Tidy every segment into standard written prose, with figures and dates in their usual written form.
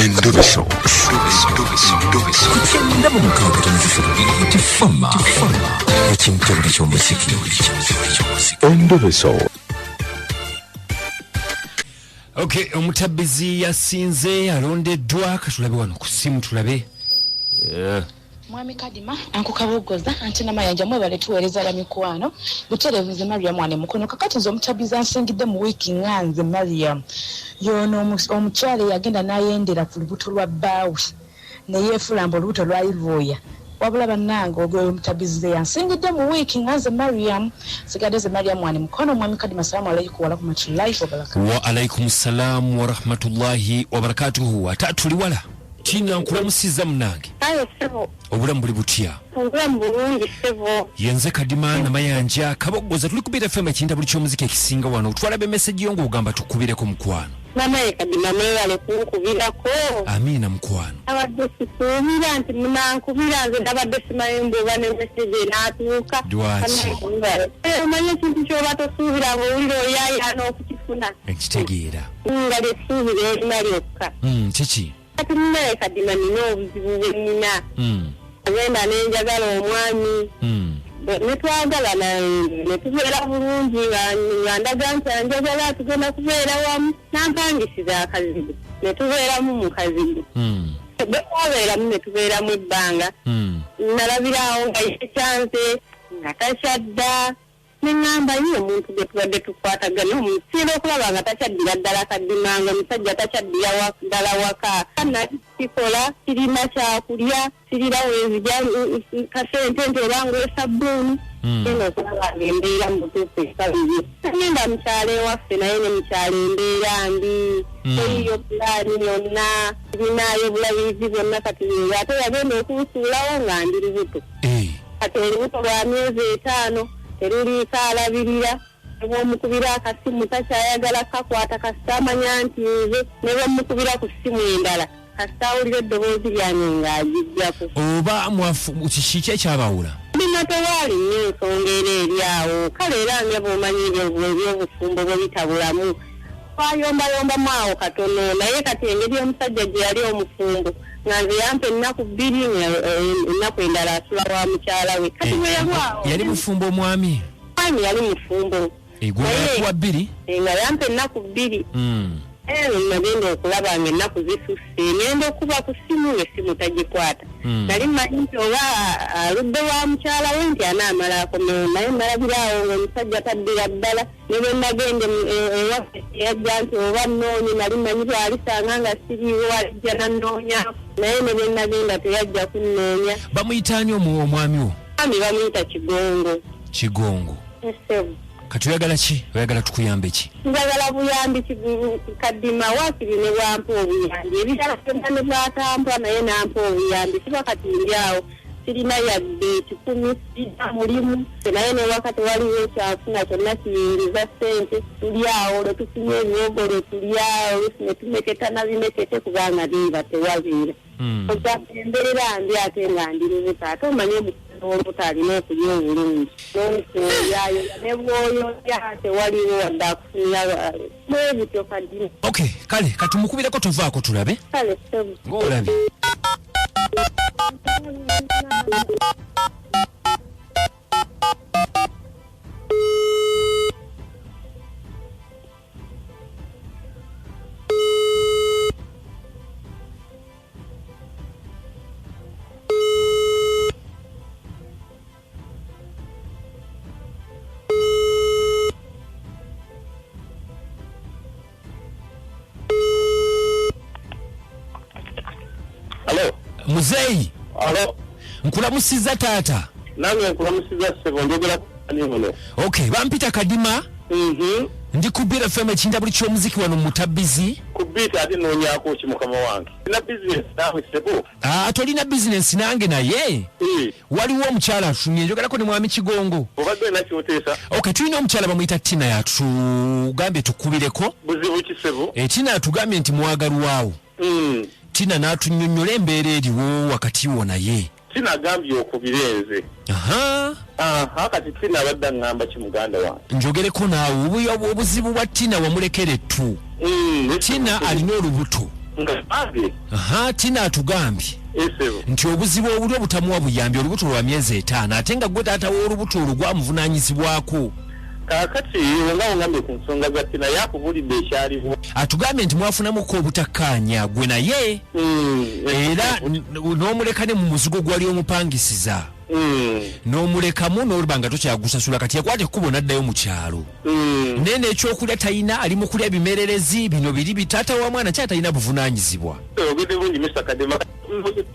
Endobeso. Ku 96.3 Beat Fama. Ekintobuli ky'omuziki. Endobeso. Okay, omutabbizi yasinze alondeddwa. Katulabe wano ku ssimu tulabe. Mwami Kadima, ankukabogoza anti Namayanja, mwebale tuweereza bamikwano butereevu. Nze Mariam wane Mukono. Kakati nze omutabizi ansingidde mu wiiki nga nze Mariam yono omukyala eyagenda n'ayendera ku lubuto lwa bbaawe neyeefula mbu olubuto lwali lwoya. Wabula bannange, ogwo omutabizi ze yansingidde mu wiiki nga nze Mariam. Sigadde nze Mariam wane Mukono. Mwami Kadima, salamu alaikum warahmatullahi wabarakatu. Wa alaikum salaamu warahmatullahi wabarakatuhu. Ate tuli wala Tina, nkulamusiza munange. Ayo ssebo. Obulamu buli butya? Obulamu bulungi ssebo. Yenze Kadima Namayanja Kabogoza, tuli ku Beat FM, ekintabuli ky'omuziki ekisinga wano. Twalaba emeseji yo ng'ogamba tukubireko, mukwano. Mama ye Kadima, mwebale kunkubirako. Amiina, mukwano. Nabadde sisuubira nti munankubira. Nze nabadde simanyi mbuuba ne meseji enaatuuka. Lwaki? Omanyi ekintu kyoba tosuubira ng'owulira oyayaana okukifuna. Ekitegeera. Nga lyesuubira erina lyokka. Kiki? Kati munaye Kadima, nina obuzibu bwe nnina. Agenda nenjagala omwami, netwagalana netubeera bulungi, nga ndaga nti anjagala, tugenda kubeera wamu. Nampangisiza akazigo netubeeramu mu kazigo. Bwe twabeeramu netubeeramu ebbanga, nalabiraawo nga yekyanze nga takyadda. Neŋŋamba, ye omuntu gwe tubadde tukwatagana omusiira okulaba nga takyaddira ddala. Kaddimanga omusajja takyaddira ddala waka. Nakikola sirina kyakulya, sirira wenzija kasente nti oba ngwesabbuuni. Genda okulaba nga embeera mu butuufu ekabiye. Ngenda mukyalo ewaffe, naye ne mukyalo embeera mbi. Teriyo pulaani yonna, sirinaayo bulabirizi bwonna. Kati ate yagenda okunsuulawo nga ndi lubuto. Kati olubuto lwa myezi 5, teruliiko alabirira. Nebwomukubira akasimu takyayagala kakwata, kasita amanya nti nze. Ne bwomukubira ku ssimu endala, kasita awulira eddoboozi lyange ng'agijjako. Oba mwafu kiki ekyabawula? Bino tewaali nnyo ensonga era eri awo. Kale era nga bw'omanyi ebyobufumbo bwe bitabulamu, twayombayombamu awo katono. Naye kati engeri omusajja gye yali omufumbo, nga nze yampa ennaku 2, nga ennaku endala asula wa mukyala we. Kati bwe yalwawo Yali mufumbo omwami? Mwami yali mufumbo. Gwe yakuwa 2? Nga yampa ennaku 2. Nagenda okulaba nga ennaku zisusse, ngenda okuba ku ssimu nga essimu tagikwata. Nali mmanyi nti oba aludde wa mukyala we nti anaamala akomewo, naye nalabiraawo nga omusajja taddira ddala. Ne bwe nagenda ewaffe yajja nti oba nnoonye, nali mmanyi bw'alisanga nga siriiwo alijja nannoonya, naye ne bwe nagenda teyajja kunnoonya. Bamuyita ani omwami wo? Mwami bamuyita Kigongo. Kigongo. Ssebo. Kati oyagala ki? Oyagala tukuyambe ki? Njagala buyambi, Kadima. Waakiri ne bwampa obuyambi, ebirala byonna ne bwatampa, naye nampa obuyambi, kuba kati ndi awo sirina yadde 100, sirina mulimu, naye newaka tewaliwo kyafuna kyonna kiyingiza ssente. Tuli awo lwe tufunye ebiwogo lwe tulya, oluusi ne tumeketa na bimekete, kubanga nimba tewabeera. Ogamba embeera mbi, ate nga ndi lubuto. Ate omanyi omukazi olubuto alina okulya obulungi n'okwoyayo, ne bw'oyoya tewaliwo wadde akufunira bwebityo, Kadima. Okay, kale katumukubireko, tovaako tulabe. Kale ssebo. Ng'olabye. Alo. Muzeeyi. Alo. Nkulamusiza taata. Nange nkulamusiza ssebo, njogera ani muno? Okay, bampita Kadima. Ndi ku Beat FM, ekintabuli ky'omuziki wano mu Mutabbizi. Ku Beat ate noonyaako ki, mukama wange? Sina bizinesi naawe ssebo. Ah, tolina bizinesi nange, naye waliwo omukyala atunye, njogerako ne mwami Kigongo. Obadde olina kyoteesa? Okay, tulina omukyala bamuyita Tina, yatugambye tukubireko. Buzibu ki ssebo? Tina atugambye nti mwagalwawo. Tina n'atunnyonnyola embeera eriwo wakati wo naye. Tina agambye okubire nze? Aha. Aha, kati Tina abadde aŋŋamba ki, muganda wange? Njogereko naawe. Obuzibu bwa Tina, wamulekera ettu. Tina alina olubuto. Nga bange. Aha, Tina atugambye Esebo. nti obuzibu obuli obutamuwa buyambi, olubuto lwa myezi 5, ate nga gwe taata w'olubuto olwo gwamuvunaanyizibwako. Kaakati nga ongambye ku nsonga za Tina, yakubulidde ekyaliwo. Atugambye nti mwafunamuko obutakkaanya gwe naye, era n'omuleka ne mu muzigo gwali omupangisiza, n'omulekamu n'oluba nga tokyagusasula. Kati yakwata ekkubo n'addayo mu kyalo, naye n'ekyokulya talina, ali mu kulya bimererezi bino biri bitaata wa mwana kyatalina buvunaanyizibwa. Ogedde bulungi, Mr. Kadima.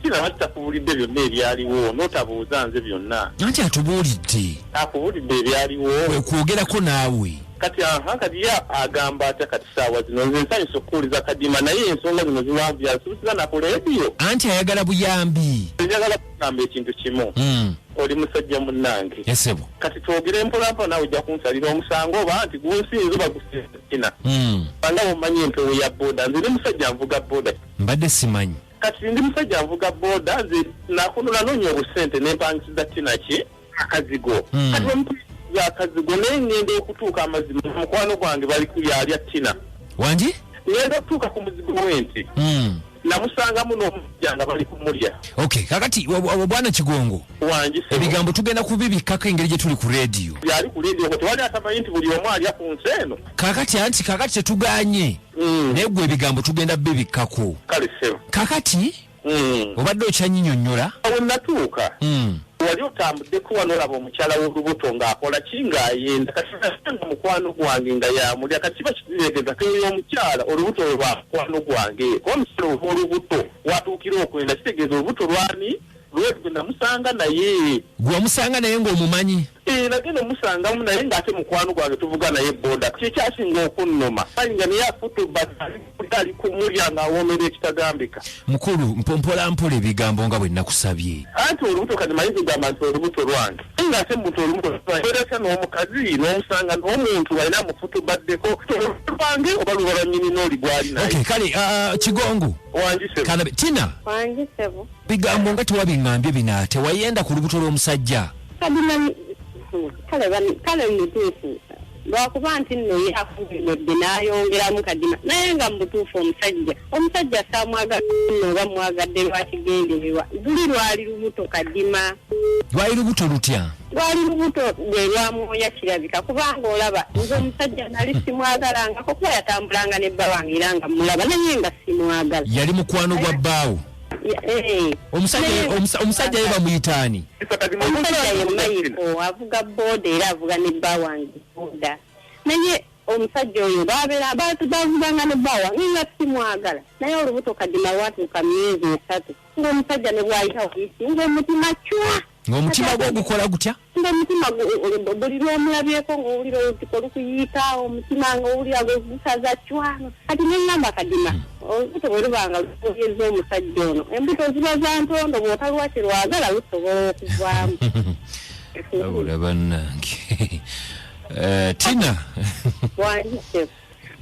Tina lwaki takubulidde byonna ebyaliwo n'otabuuza nze byonna? Anti atubuulidde. Akubulidde ebyaliwo. Kwe kwogerako naawe. Kati aha, kati ye agamba atya kati saawa zino? Nze nsanyusa okukuwuliza, Kadima, naye ensonga zino ziwanvu, yasuusiza na ku leediyo. Anti ayagala buyambi. Njagala kugamba ekintu kimu. Oli musajja munnange. Esebo. Kati twogere mpolampola, naawe ojja kunsalira omusango oba nti gunsinze oba gusinze Tina. Banga bwomanyi empewo ya boda, nze ndi musajja nvuga boda. Mbadde simanyi. Kati ndi musajja nvuga boda, nze nanoonya obusente nempangisiza Tina ki akazigo. Kati bwemupangisiza akazigo, naye ngenda okutuuka amazima mukwano gwange bali kuyalya Tina. Wangi? Ngenda okutuuka ku muzigo w'ente. Namusangamu n'omusajja nga bali kumulya. Okay, kakati bwana Kigongo. Wangi. Ebigambo tugenda kubibikkako engeri gye tuli ku leediyo. Byali ku leediyo, tewali atamanyi nti buli omu alya ku nsi eno. Kakati anti kakati tetuganye. Naye gwe ebigambo tugenda bibikkako. Kale ssebo. Kakati obadde okyanyinyonnyola? Awo natuuka. Wali otambuddeko wano olaba omukyala w'olubuto ng'akola ki, ng'ayenda. Kati nasanga mukwano gwange nga yamulya. Kati kiba kitegeeza keeyo omukyala olubuto lwa mukwano gwange. Kuba omukyala olubuto watuukira okwenda, kitegeeza olubuto lwani lwe namusanga naye. Gwe wamusanga naye ng'omumanyi? Nagenda omusangamu naye ng'ate mukwano gwange tuvuga naye boda. Kye kyasinga okunnuma, nga naye afutuba ali kumulya ng'awoomera ekitagambika. Mukulu, mpola mpola ebigambo nga bwe nakusabye. Anti olubuto kati manyi kugamba nti olubuto lwange, naye ng'ate muntu olubuto lwange n'omukazi n'omusanga n'omuntu alina mufutubaddeko lwange oba luba lwa nnyini n'oli gwali naye. Okay, kale Kigongo. Wangi ssebo. Kanabe Tina. Wangi ssebo. Bigambo nga tewabiŋŋambye bino, ate wayenda ku lubuto lw'omusajja. Kale mutuufu lwakuba nti nno ye akunyonnyodde n'ayongeramu, Kadima, naye nga mu butuufu omusajja saamwagadde nno oba mwagadde lwakigendererwa. Luli lwali lubuto, Kadima. Lwali lubuto lutya? Lwali lubuto lwe lwamwoya kirabika, kubanga olaba nze omusajja nali simwagalangako, kuba yatambulanga ne bba wange era nga mulaba, naye nga simwagala. Yali mukwano gwa bbaawo? Omusajja ye bamuyitaani? Omusajja ye Maiko, avuga boda era avuga ne bba wange boda, naye omusajja oyo babeera bavuganga ne bba wange nga simwagala, naye olubuto, Kadima, lwatuuka myezi 3 ng'omusajja ne bw'ayita wayisi ng'omutima cwa. Ng'omutima gwo gukola gutya? Ng'omutima buli lw'omulabyeko ng'owulira olutiko lukuyiika omutima, ng'owulira gusaza cwa. Kati neŋŋamba, Kadima, olubuto bwe luba nga lugoyeza omusajja ono, embuto ziba za ntondo, bw'otalwa kye lwagala lusobola okuvaamu. Wabula bannange. Tina. Wangi.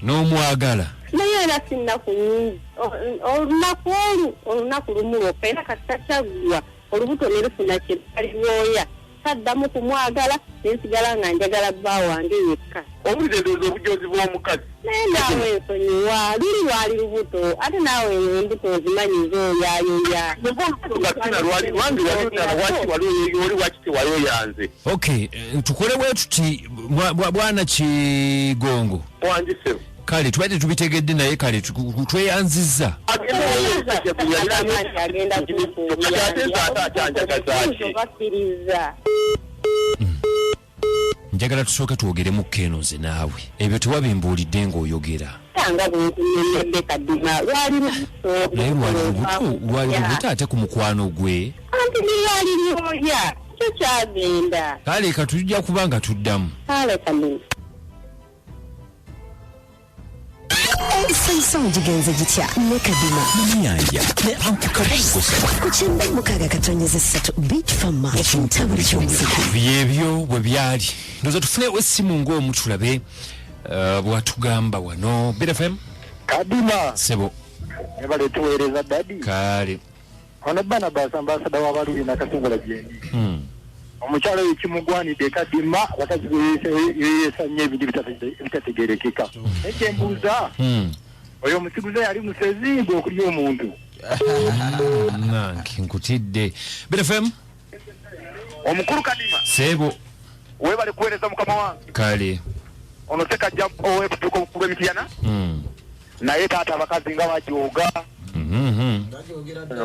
N'omwagala? Naye era si nnaku nnyingi, olunaku olu olunaku lumu lwokka, era kasita kyaggwa olubuto ne lufuna kye lwali lwoya, saddamu kumwagala, nensigala nga njagala bba wange yekka. Owulira endowooza obujozi bw'omukazi. Naye naawe ensonyiwa, luli lwali lubuto, ate naawe embuto ozimanyi zooyaayoya. Nga Tina lwali lwange, wali oli waki tewayoyanze? Okay, tukole bwe tuti, bwana Kigongo. Wangi ssebo. Kale tubadde tubitegedde, naye kale tweyanzizza. Agenda bakkiriza. Njagala tusooke twogeremu keeno nze naawe, ebyo tewabimbuulidde ng'oyogera. Nga bwenkunyonyodde, Kadima, lwali lubuto. Naye lwali lubuto, lwali lubuto ate ku mukwano gwe. Anti lwali lwoya, kyo kyagenda. Kale katujja kuba nga tuddamu. Kale Kadima. Esansong gigenze gitya ne Kadima Namayanja ne Uncle Kabogoza ku 96.3 Beach Fama, ekintabuli ky'omuziki. Byebyo bwe byali. Ndowooza tufunewo essimu ng'omu tulabe bwatugamba wano. Beat FM. Kadima. Sebo. Ebale tuweereza, daddy. Kale. Ono Barnabas, ambassador w'abaluli Nakasongola gyendi. Omukyala oyo kimugwanidde, Kadima, abakazi beeyesa nnyo ebintu ebitategerekeka. Naye kyembuuza, Oyo omusiguze yali musezi gwe okulya omuntu. Nange nkutidde. Bit FM. Omukulu Kadima. Sebo. Webale kuweereza mukama wange. Kale. Ono Ssekajja ow'ebutuuka obukulu bw'Emityana. Naye taata abakazi nga bajooga.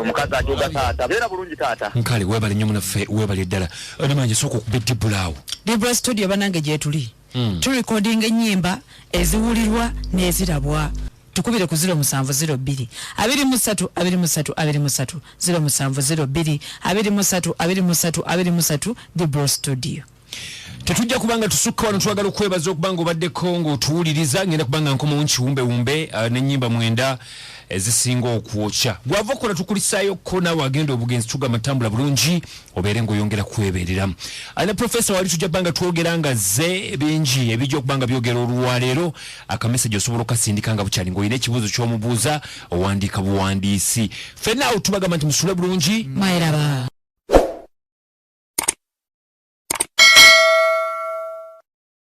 Omukazi ajooga taata. Beera bulungi taata. Nkale webale nnyo munaffe, webale ddala. Namanje sooka okuba eddibula awo. Dibula studio banange gyetuli. Turekodinga ennyimba eziwulirwa n'ezirabwa. Tukubire ku 0702 23 23 23 0702 23 23 23 Dibula studio. Tetujja kubanga tusukka wano, twagala okwebaza okuba nga obaddeko ng'otuwuliriza. Ngenda kubanga nkomawo nkiwumbewumbe n'ennyimba 9 ezisinga okwokya. Gwava okukola tukulisaayo ko naawe agenda obugenzi, tugamba tambula bulungi obeere ng'oyongera kwebeereramu. Alina profesa wali tujja bbanga twogera nga ze bingi ebijja okuba nga byogera olwaleero. Akameseji osobola okasindika nga bukyali, ng'olina ekibuuzo ky'omubuuza owandiika buwandiisi. Ffenna awo tubagamba nti musule bulungi. Mweraba.